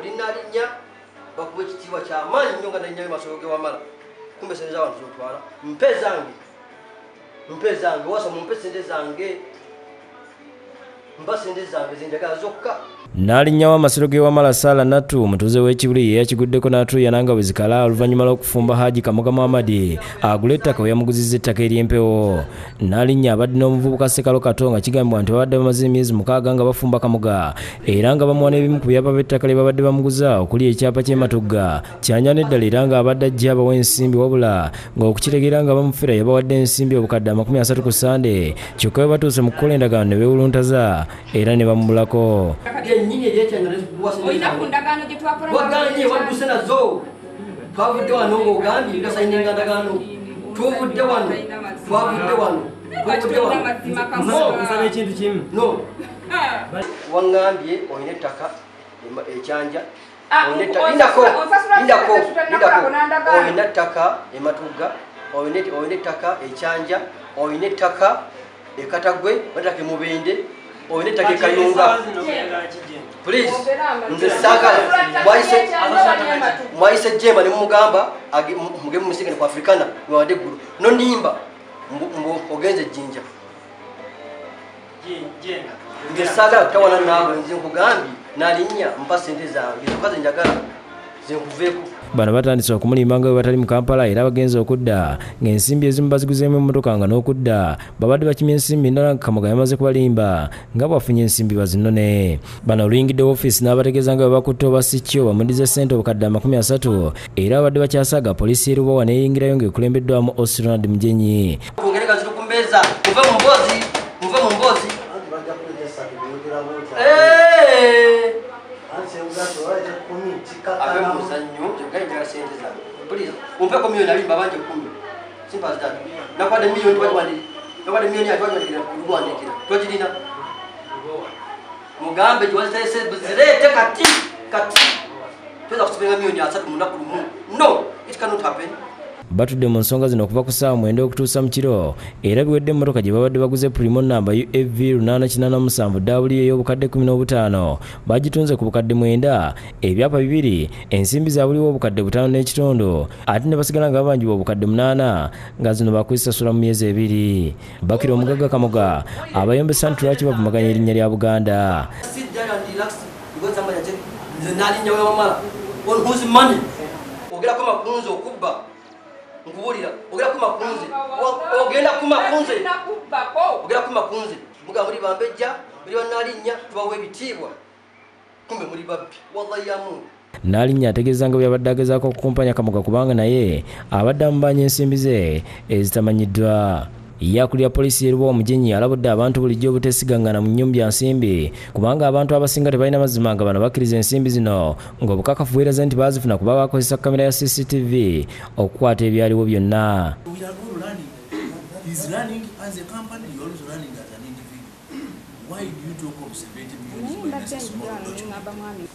Olinalinnya bakuwa ekitiibwa kyamaanyi nnyo nga nalinnyayo masolo ge wamala kumbe sente z'abantu zotwala mpe zange mpe zange wasa mumpe sente zange mpa sente zange zenjagala zokka. N'alinnyawo amasiro ge Wamala Sala Natu omutuuze w'e Kibuli ye yakiguddeko n'atuuyana nga bwe zikala oluvannyuma lw'okufumba Haji Kamoga Muhammad agula ettaka we yamuguzizza ettaka ery'empewo. N'alinnya abadde n'omuvubuka Ssekalo Kato nga kigambibwa nti babadde bamaze emyezi 6 nga bafumba Kamoga era nga bamuwa n'ebimu ku byapa by'ettaka lye babadde bamuguza okuli ekyapa ky'e Matugga Kyanja n'eddala era ng'abadde ajja abawa ensimbi wabula ng'okukitegeera nga bamufera yabawadde ensimbi obukadde 30 ku Ssande kyokka bwe batuuse mu kukola endagaano ne beewuluntaza era ne bamubulako. Olina ku ndagaano gye twakola waganye wadduse nazo twavudde wano ng'ogambye tusayininga ndagaano tuvudde wano twavudde wano tuvudde wano nsaba ekintu kimu no waŋŋambye olina ettaka ekyanja olina ettaka e Matugga olina ettaka ekyanja olina ettaka e Katagwe olina ettaka e Mubende olina ettaka e Kayunga. Please nze saagala mwayise Jemba ne mumugamba mugeme musigane ku Africana wewadde eggulu nonimba mbu ogenze Jjinja. Nze saagala kutawana naawe nze nkugambye nalinnya mpa sente zange zokka ze njagala zenkuveeko. Bano batandise okumulimba nga bwe batali mu Kampala era bagenze okudda ng'ensimbi ezimu baziguzeemu emmotoka nga n'okudda babadde bakimye ensimbi endala nga Kamoga yamaze kubalimba nga bw'afunye ensimbi bazinone. Bano oluyingidde woofiisi n'abategeeza nga bwe bakutte oba si kyo bamudize ssente obukadde 30 era babadde bakyasaaga poliisi y'e Lubowa n'eyingirayo ng'ekulembeddwamu Osi Ronald Mugenyi. Bungereka ziri ku mmeeza muve mu mboozi muve mu mboozi. Ave mu muzannyo njagala sente zange please umpeko milioni 2 babanje 10 simple as that. Nakwadde milioni twagiwandikira nakwadde milioni twagiwandikira kuwandikira twagirina mugambe giwaziteese zireete kati kati toyinza kusibenga milioni 30 mu lunaku lumu. No, it cannot happen. Batudde mu nsonga zino okuva ku ssaawa 9 okutuusa mu kiro era biwedde emmotoka gye babadde baguze Primo namba UAV 887 W ey'obukadde 15 bagitunze ku bukadde 9 ebyapa 2 ensimbi za buliwo obukadde 5.5 ate ne basigala nga babanjibwa obukadde 8 nga zino bakuzisasula mu myezi 2. Bakira omugagga Kamoga abayombesa nti lwaki bavumaganya erinnya lya Buganda. Sit down and relax because somebody said nze nalinnya Wamala on whose money ogera kuma kunze okubba nkubuulira ogenda kuma kunze ogenda kuma kunze ogenda kuma kunze muga muli bambejja muli bannalinnya tubawa ebitiibwa kumbe muli babbi wallahi ya Mungu. N'alinnya ategeeza nga bwe yabadde agezaako okukumpanya Kamoga kubanga naye abadde amubanja ensimbi ze ezitamanyiddwa. Ye akulira poliisi y'e Lubowa Mugenyi alabudde abantu bulijjo obuteesigangana mu nnyumba ya nsimbi kubanga abantu abasinga tebalina mazima nga bano bakkiriza ensimbi zino ng'obukakafu bweraze nti baazifuna kuba bakozesa kamera ya CCTV okukwata ebyaliwo byonna. We are all running. He's running as a company, you're also running as an individual. Why do you talk of 70 million minus a small document?